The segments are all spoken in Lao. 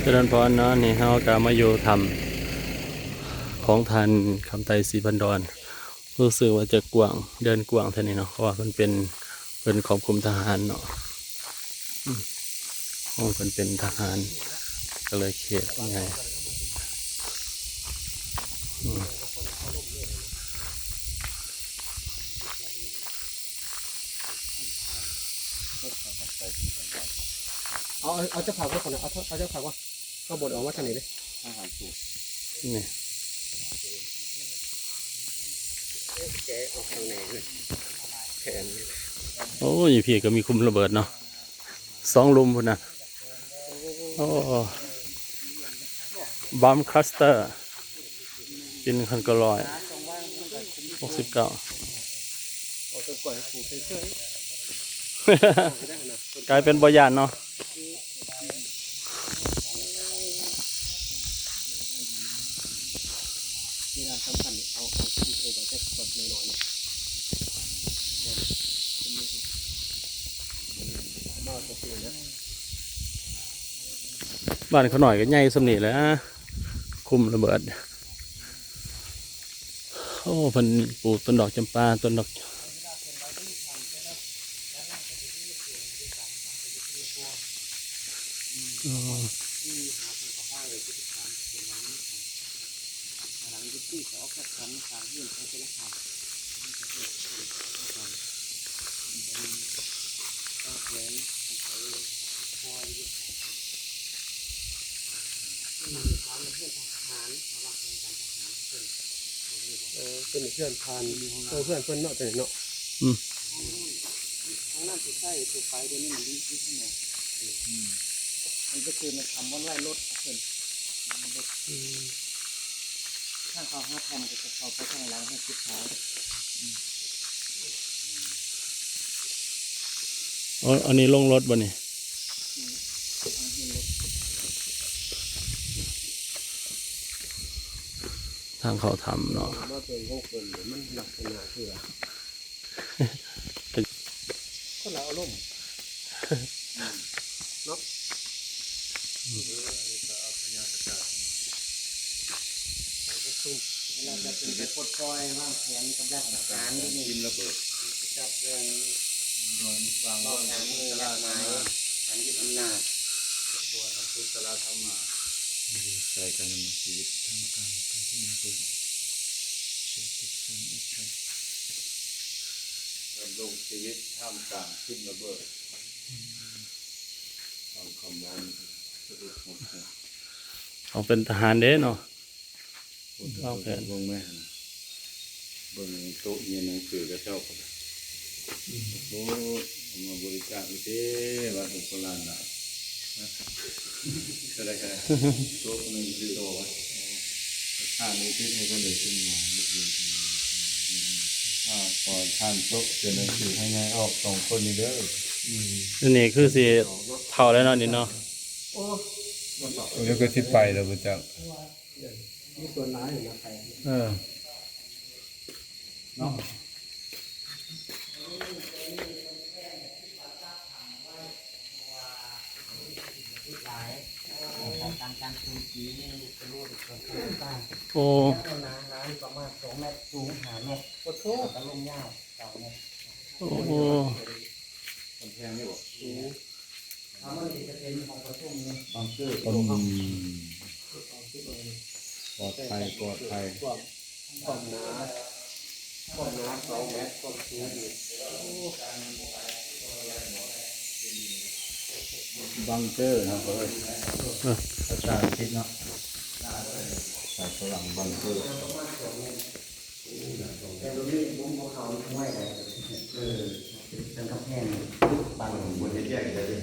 ຈະເລີນພອນເນາະ, ນີ້ເຮົາກໍມາຢູ່ຖ້ຳຂອງທ່ານຄຳໄຕ ສີພັນດອນ. ຮູ້ສຶກວ່າຈະກວ້າງ, ເດີ່ນກວ້າງແທ້ນີ້ເນາະ, ເພາະວ່າເພິ່ນເປັນ, ເພິ່ນຄອບຄຸມທະຫານເນາະ. ອືມ ຫ້ອງເພິ່ນເປັນທະຫານ ກໍເລີຍເຂດໃຫຍ່. ອືມ ເອົາ, ເອົາ, ເອົາຈັກຜັກກ່ອນນະ, ເອົາ, ເອົາຈັກຜັກກ່ອນ. ເອົາ ບໍ່ໄດ້ອອກມາທາງນີ້ເດ້. ນີ້ ແກະອອກທາງນີ້ເລີຍ ແຂນ. ໂອ້ ຢູ່ພີ້ກໍມີຄຸມລະເບີດເນາະ, ສອງລຸ່ມພຸ້ນນະ. ໂອ້ ບອມຄລັສເຕີ ປີໜຶ່ງພັນເກົ້າຮ້ອຍຫົກສິບເກົ້າ ກາຍເປັນບໍ່ຢ້ານເນາະ. ເວລາສຳຄັນ ເອົາ, ເອົາ, ເອົາໄປຈັກຊັອດໜ້ອຍໆ ເນາະ. ບ້ານເຂົານ້ອຍກໍໃຫຍ່ສ່ຳນີ້ແຫຼະ, ຄຸມລະເບີດ. ໂອ້ ເພິ່ນປູກຕົ້ນດອກຈຳປາ, ຕົ້ນດອກ ເອີ ເປັນເຮືອນຜ່ານ ເອີ ເຮືອນເພິ່ນເນາະ ຕົວນີ້ເນາະ. ອືມ ຂອງນັ້ນຊິໃຊ້ທົ່ວໄປ, ດຽວນີ້ມັນຢູ່ຂ້າງນອກ. ອືມ ມັນກໍຄືມັນທຳບ່ອນໄວ້ລົດເພິ່ນ. ອືມ ທາງເຂົ້າຫາຖ້ຳກໍຈະເຂົ້າໄປທາງຫຼັງ ເຮັດຈຸດຂາຍ. ອໍ ອັນນີ້ລົງລົດບໍ່ນີ້? ທາງເຂົ້າຖ້ຳເນາະ. ມາເບິ່ງຂອງເພິ່ນ ມັນລັກສະນະຄື ຄົນລະອາລົມເນາະ. ເວລາຈະຂຶ້ນໄປປົດປ່ອຍ ວາງແຜນກັບລັດທະຫານຢູ່ນີ້ ກິນລະເບີດ ຈັດເລື່ອງວາງ ວາງແຜນ ນັດໝາຍການຍຶດອຳນາດ ໃສ່ກັນນຳຊີວິດທ່າມກາງການທີ່ມີເປີດເສດຕິດສັນເອັດແທກ ດຳລົງຊີວິດທ່າມກາງກິນລະເບີດ. ຟັງຄຳເວົ້າສະດຸດຫົວໃຈ ເຮົາເປັນທະຫານເດ້ເນາະ. ວາງແຜນ ເບິ່ງແມ່ນ ເບິ່ງໂຕະຮຽນໜັງສືເຂົາເຈົ້າກໍໄດ້. ໂອ້ ເອົາມາບໍລິຈາກຢູ່ເດ້ ວັດຫຼວງໂຄລານນະ. ເທົ່າໃດກໍໄດ້ ໂຕະໜຶ່ງຄືໂຕະ ທານນີ້ຕິດໃຫ້ເພິ່ນໄດ້ຂຶ້ນມາ. ອ່າ ຂໍທ່ານໂຕະເປັນໜັງສືໃຫ້ຍາຍອອກສອງຄົນນີ້ເດີ. ອືມ ອັນນີ້ຄືຊິເຖົ້າແລ້ວເນາະນີ້ເນາະ. ໂອ້ ບໍ່ເຖົ້າ ດຽວກໍຊິໄປແລ້ວບໍ່ຈັກ. ມີສ່ວນຫຼາຍຢູ່ນະ ໄປ ເອີ ເນາະ. ໂອ້ ໜາຫາປະມານສອງແມັດ ສູງຫ້າແມັດ. ໂອ້ໂທ ກະລົງຍາວເກົ້າແມັດ. ໂອ້ ກຳແພງນີ້ບໍ່? ສູງ. ຖ້າມັນຈະເປັນຫ້ອງປະຊຸມນີ້ ບັງເກີ ອືມ ປອດໄພ ປອດໄພ. ຄວາມ ຄວາມໜາ ຄວາມໜາສອງແມັດ ຄວາມສູງອີກ. ບັງເກີເນາະ ເອີ ພາສາອັງກິດເນາະ ພາສາຝຣັ່ງ ບັງເກີ. ແຕ່ບໍ່ມີ ບໍ່ ບໍ່ເຂົ້າຫ້ວຍໃດ. ເອີ ເປັນກຳແພງບັງ. ບໍ່ໄດ້ແຍກໄດ້ເດ້.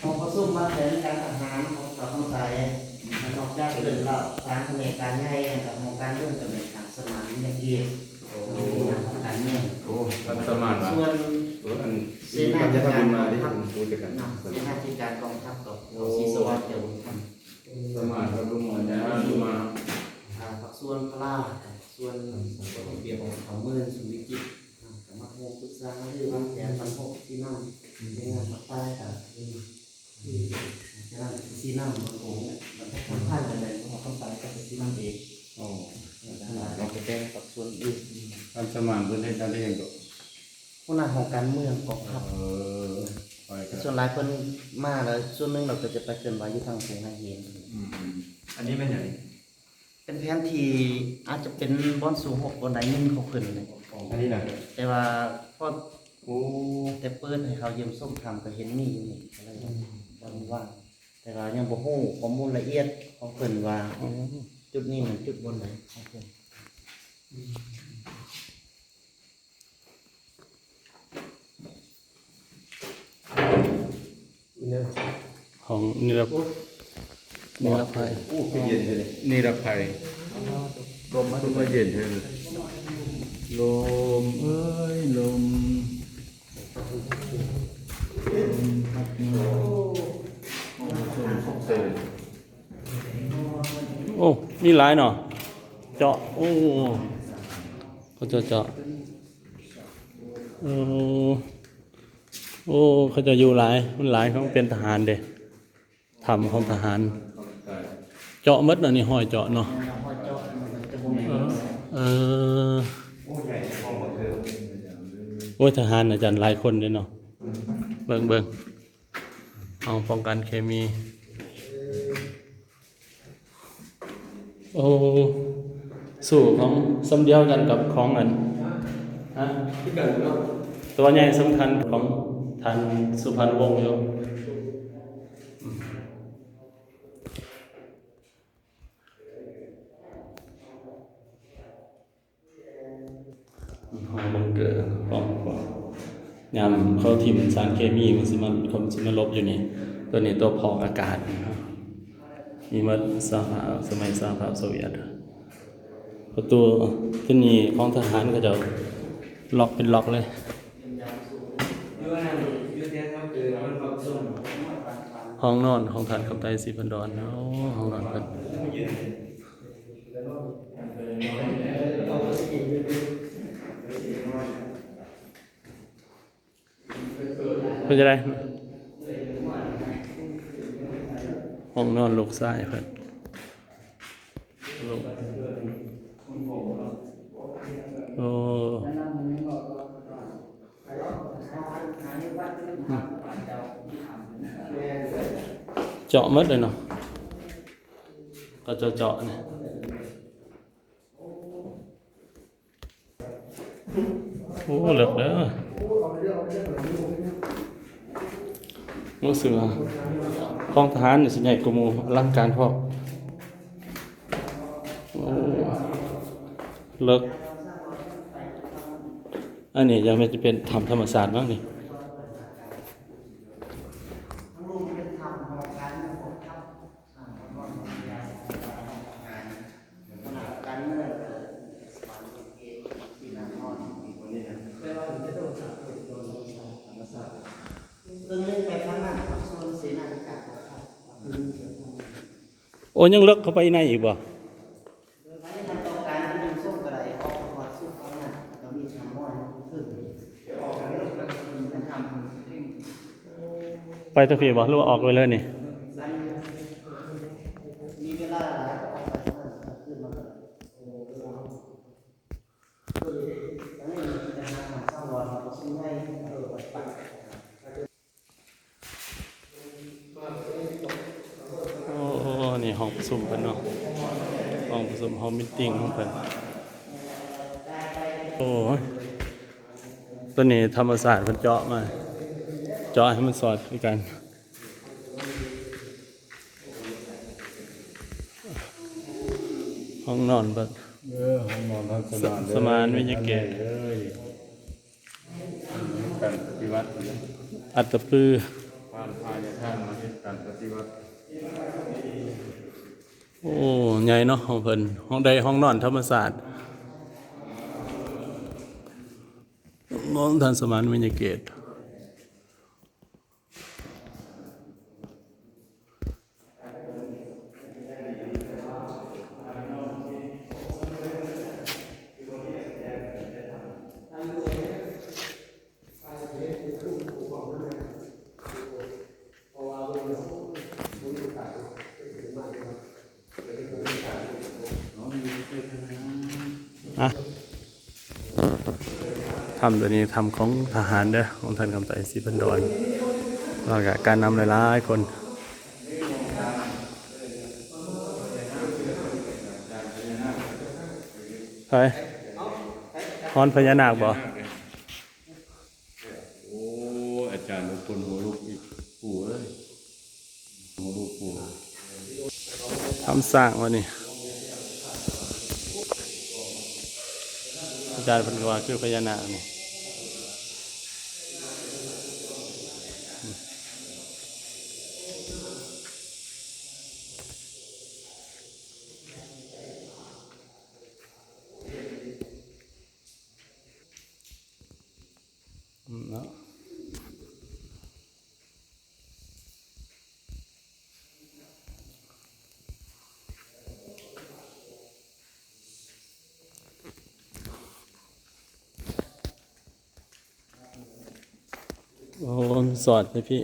ຫ້ອງປະຊຸມວາງແຜນການທະຫານຂອງເຈົ້າທັງຫຼາຍ, ນອກຈາກເລື່ອງລາວສາມຂະແໜງການໃຫຍ່ ແລ້ວກໍຫ້ອງການເມືອງ ຂະແໜງການສະໝານວິທະຍາເຂດ ໂອ້ ຂອງການເມືອງ. ໂອ້ ສະໝານ ສ່ວນ ໂອ້ ອັນ ເສນາທິການກອງທັບ ເນາະ ເສນາທິການກອງທັບ ກໍ ໂອ້ ສີສະຫວັດ ແກ້ວບຸນຄຳ. ສະໝານກັບລຸງໝໍ ຍາຍອານ ມາ ອ່າ ພາກສ່ວນພະລາ ພາກສ່ວນລະບຽບຂອງເມືອງສຸວິຈິດ ອ່າ ກໍມາໂຮມປຶກສາຫາລືວາງແຜນບັນທົກທີ່ນຳໃນງານປັກຕາຍກັນ. ອືມ ອືມ ຈະ ນ້ຳ ສີນ້ຳ ໂອ້ ມັນທຳພັນກັນແລ້ວ ເພາະວ່າຄຳຕາຍກັບສີນ້ຳເອງ. ອໍ ເອີ ແລ້ວໄປແຕ່ງກັບສ່ວນອື່ນ. ທ່ານສະໝານເພິ່ນເຮັດງານເຮັດຫຍັງເກາະ? ຫົວໜ້າຫ້ອງການເມືອງກອງທັບ. ເອີ ສ່ວນຫຼາຍເພິ່ນມາແລ້ວ ສ່ວນໜຶ່ງລາວກໍຈະໄປເຄື່ອນໄຫວຢູ່ທາງພູໄຮເຮນ. ອືມ ອັນນີ້ແມ່ນຫຍັງ? ເປັນແຜນທີ່ອາດຈະເປັນບ່ອນສູ້ຮົບບ່ອນໃດໜຶ່ງຂອງເພິ່ນແຫຼະ. ອັນນີ້ນະ? ແຕ່ວ່າພໍ ໂອ້ ແຕ່ເປີດໃຫ້ເຮົາຢ້ຽມຊົມຖ້ຳກໍເຫັນມີຢູ່ນີ້ ກໍເລີຍ ອືມ ບ່ອນວ່າງ. ແຕ່ວ່າຍັງບໍ່ຮູ້ຂໍ້ມູນລະອຽດຂອງເພິ່ນວ່າ ອືມ ຈຸດນີ້ແມ່ນຈຸດບ່ອນໃດຂອງເພິ່ນ. ອືມ ຫ້ອງນິລະ ໂອ້ ນິລະໄພ. ໂອ້ ຄືເຢັນແທ້ນີ້. ນິລະໄພ ລົມມາ ລົມມາເຢັນແທ້ນີ້. ລົມເອີຍ ລົມ ລົມພັດມາ ໂອ້ ມີຫຼາຍເນາະ ເຈາະ. ໂອ້ ເຂົາເຈົ້າເຈາະ ໂອ້ ໂອ້ ເຂົາເຈົ້າຢູ່ຫຼາຍ ມັນຫຼາຍ ເຂົາເປັນທະຫານເດ້ ຖ້ຳຂອງທະຫານ ເຈາະໝົດເນາະ ນີ້ຮອຍເຈາະເນາະ. ເອີ ໂອ້ຍ ທະຫານອາຈານຫຼາຍຄົນເດ້ເນາະ. ເບິ່ງ ເບິ່ງ ຫ້ອງປ້ອງກັນເຄມີ. ໂອ້ ສູ້ຂອງສ່ຳດຽວກັນກັບຂອງອັນ ຮະ ຄືກັນເນາະ ຕົວໃຫຍ່ສຳຄັນຂອງທ່ານສຸພັນວົງຢູ່. ຫ້ອງບັງເກີຂອງພວກ ຍາມເຂົາຖິ້ມສານເຄມີ ມັນຊິມາ ມັນຊິມາຫຼົບຢູ່ນີ້. ຕົວນີ້ຕົວຟອກອາກາດ ມີໝົດ ສະຫະພາບ ສະໄໝສະຫະພາບໂຊວຽດ. ປະຕູທີ່ນີ້ຂອງທະຫານ ເຂົາເຈົ້າລັອກເປັນລັອກເລີຍ. ຫ້ອງນອນຂອງທ່ານຄຳໄຕ ສີພັນດອນ. ໂອ້ ຫ້ອງນອນເພິ່ນ. ເປັນຈັ່ງໃດ? ຫ້ອງນອນລູກຊາຍເພິ່ນ. ໂອ້ ເຈາະໝົດເລີຍເນາະ. ກໍເຈາະໆນີ້. ໂອ້ ເລິກເດີ. ຮູ້ສຶກວ່າຂອງທະຫານນີ້ຊິໃຫຍ່ກວ່າໝູ່ ອະລັງການພ້ອມ. ໂອ້ ເລິກ. ອັນນີ້ຍັງແມ່ນຈະເປັນຖ້ຳທຳມະຊາດມັ້ງນີ້. ໂອ້ ຍັງເລິກເຂົ້າໄປໃນອີກບໍ່? ໄປທາງພີ້ບໍ່ ຫຼືວ່າອອກໄປເລີຍນີ້? ໂອ້ ນີ້ຫ້ອງປະຊຸມເພິ່ນເນາະ ຫ້ອງປະຊຸມ ຫ້ອງມີດຕິງຂອງເພິ່ນ. ໂອ້ ໂຕນີ້ທຳມະຊາດເພິ່ນເຈາະມາ ເຈາະໃຫ້ມັນສອດຄືກັນ. ຫ້ອງນອນເພິ່ນ ເອີ ຫ້ອງນອນທ່ານສະໝານ ສະໝານວິຍະເກດ ເອີ ການປະຕິວັດ ອັດຕະປື ຜ່ານພາຍາທ່ານມາເຮັດການປະຕິວັດ. ໂອ້ ໃຫຍ່ເນາະ ຂອງເພິ່ນ ຫ້ອງໃດ ຫ້ອງນອນທຳມະຊາດ ຂອງທ່ານສະໝານ ວິຍະເກດ. ເພາະວ່າເບິ່ງແລ້ວ ໂອ້ຍ ບໍ່ມີ ຖ້ຳຕົວນີ້ຖ້ຳຂອງທະຫານເດີ ຂອງທ່ານຄຳໄຕ ສີພັນດອນ ແລ້ວກະການນຳຫຼາຍໆຄົນ. ໃຜ? ຮ້ອນພະຍານາກບໍ່? ໂອ້ ອາຈານເປັນຄົນຫົວລຸກອີກ ປູເອີຍ. ທຳສ້າງວະນີ້ ອາຈານເພິ່ນກໍວ່າຄືພະຍານາກນີ້. ເນາະ ໂອ້ ມັນສອດເດ້ພີ່.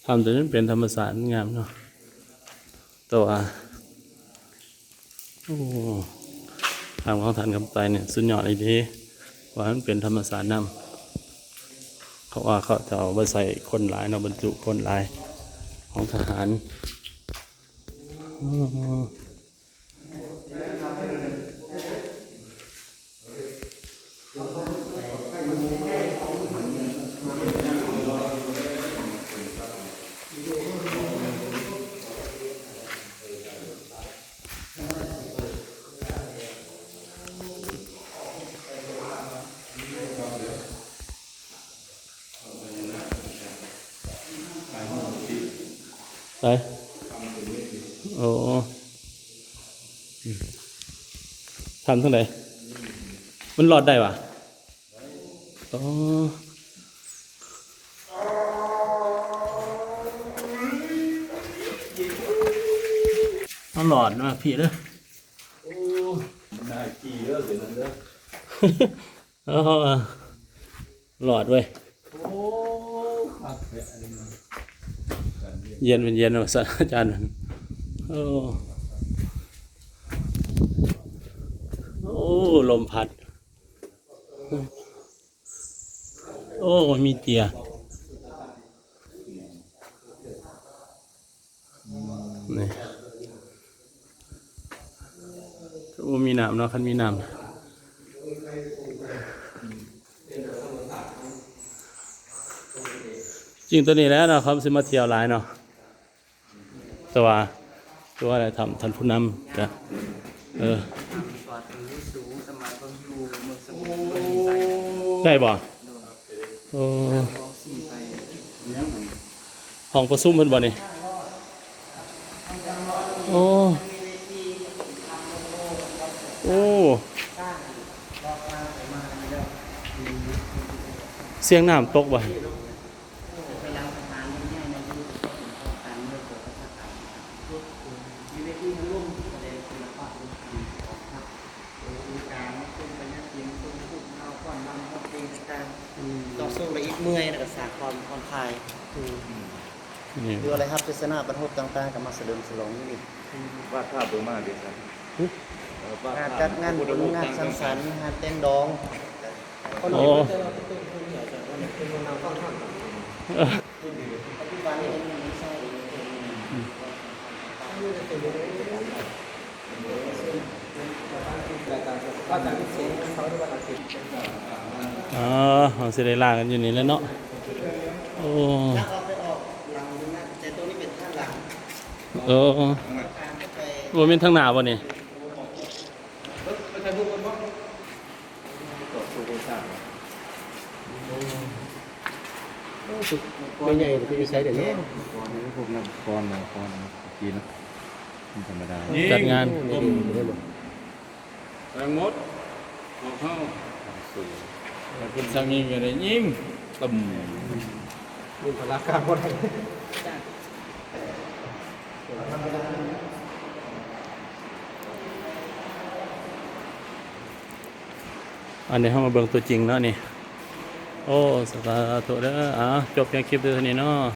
ຖ້ຳຕົວນີ້ເປັນທຳມະຊາດງາມເນາະ ແຕ່ວ່າ ໂອ້ ຖ້ຳຂອງທ່ານຄຳໄຕນີ້ສຸດຍອດອີ່ຫຼີ ວ່າມັນເປັນທຳມະຊາດນຳ ເພາະວ່າເຂົາເຈົ້າບໍ່ໃສ່ຄົນຫຼາຍເນາະ ບັນຈຸຄົນຫຼາຍຂອງທະຫານ. ໂອ້ ໃສ? ໂອ້ ຖ້ຳທາງໃດ? ມັນລອດໄດ້ຫວາ? ອໍ ມັນລອດມາພີ້ເດີ. ໂອ້ ນາຍຂີ່ເດີ ເປັນນັ້ນເດີ. ໂອ້ ລອດເວີຍ. ໂອ້ ຄັກແທ້ອັນນີ້ນະ. ເຢັນເປັນເຢັນວ່າຊັ້ນ ອາຈານ. ໂອ້ ໂອ້ ລົມພັດ. ໂອ້ ມີເຈຍ. ນີ້ ໂອ້ ມີນ້ຳເນາະ ຄັນມີນ້ຳ. ຈິງໂຕນີ້ແຫຼະເນາະ ເຂົາຊິມາທ່ຽວຫຼາຍເນາະ ແຕ່ວ່າ ຄືວ່າໄດ້ຖ້ຳທ່ານຜູ້ນຳກະ ເອີ ໄດ້ບໍ່? ໂອ້ ຫ້ອງປະຊຸມເພິ່ນບໍ່ນີ້? ໂອ້ ໂອ້ ສຽງນ້ຳຕົກບໍ່? ຢູ່ໃນທີ່ຮ່ວມລົມສະແດງສິລະປະດົນຕີຂອງພັກ ໂດຍມີການຊົມໄປຍັງເປັນຊົມພູດເງົາ ຟ້ອນລຳ ຮ້ອງເພງຕ່າງໆ ຕໍ່ສູ້ລະອິດເມື່ອຍ ແລ້ວກໍສ້າງຄວາມຜ່ອນຄາຍ. ອືມ ນີ້ ຫຼືວ່າໄດ້ຮັບໄຊຊະນະບັນຫົດຕ່າງໆ ກໍມາສະເຫຼີມສະຫຼອງຢູ່ນີ້. ອືມ ວາດພາບເບິ່ງມາເດ້ຊັ້ນ. ຫຶ? ເອີ ວາດພາບ ງານຈັດງານບຸນ ງານສັງສັນ ງານແຕ່ງດອງ. ໂອ້ ອໍ ເຮົາຊິໄດ້ລາກັນຢູ່ນີ້ແຫຼະເນາະ. ໂອ້ ເອີ ບໍ່ແມ່ນທາງໜ້າບໍ່ນີ້? ແມ່ໃຫຍ່ເພິ່ນຢູ່ໃສເດເນາະ? ພວກນະຄອນ ນະຄອນຈີນນະ ມັນທຳມະດາ. ຈັດງານ ຍິງ ຕົ້ມ ແຕງໝົດ ພວກເຮົາ ແຕ່ເພິ່ນສັ່ງຍິງກໍໄດ້ຍິງ ຕຶ້ມ ຍິງພະລາການບໍ່ໄດ້. ອັນນີ້ເຮົາມາເບິ່ງຕົວຈິງເນາະນີ້. ໂອ້ ສາທຸເດີ. ອ່າ ຈົບພຽງຄລິບເທົ່ານີ້ເນາະ.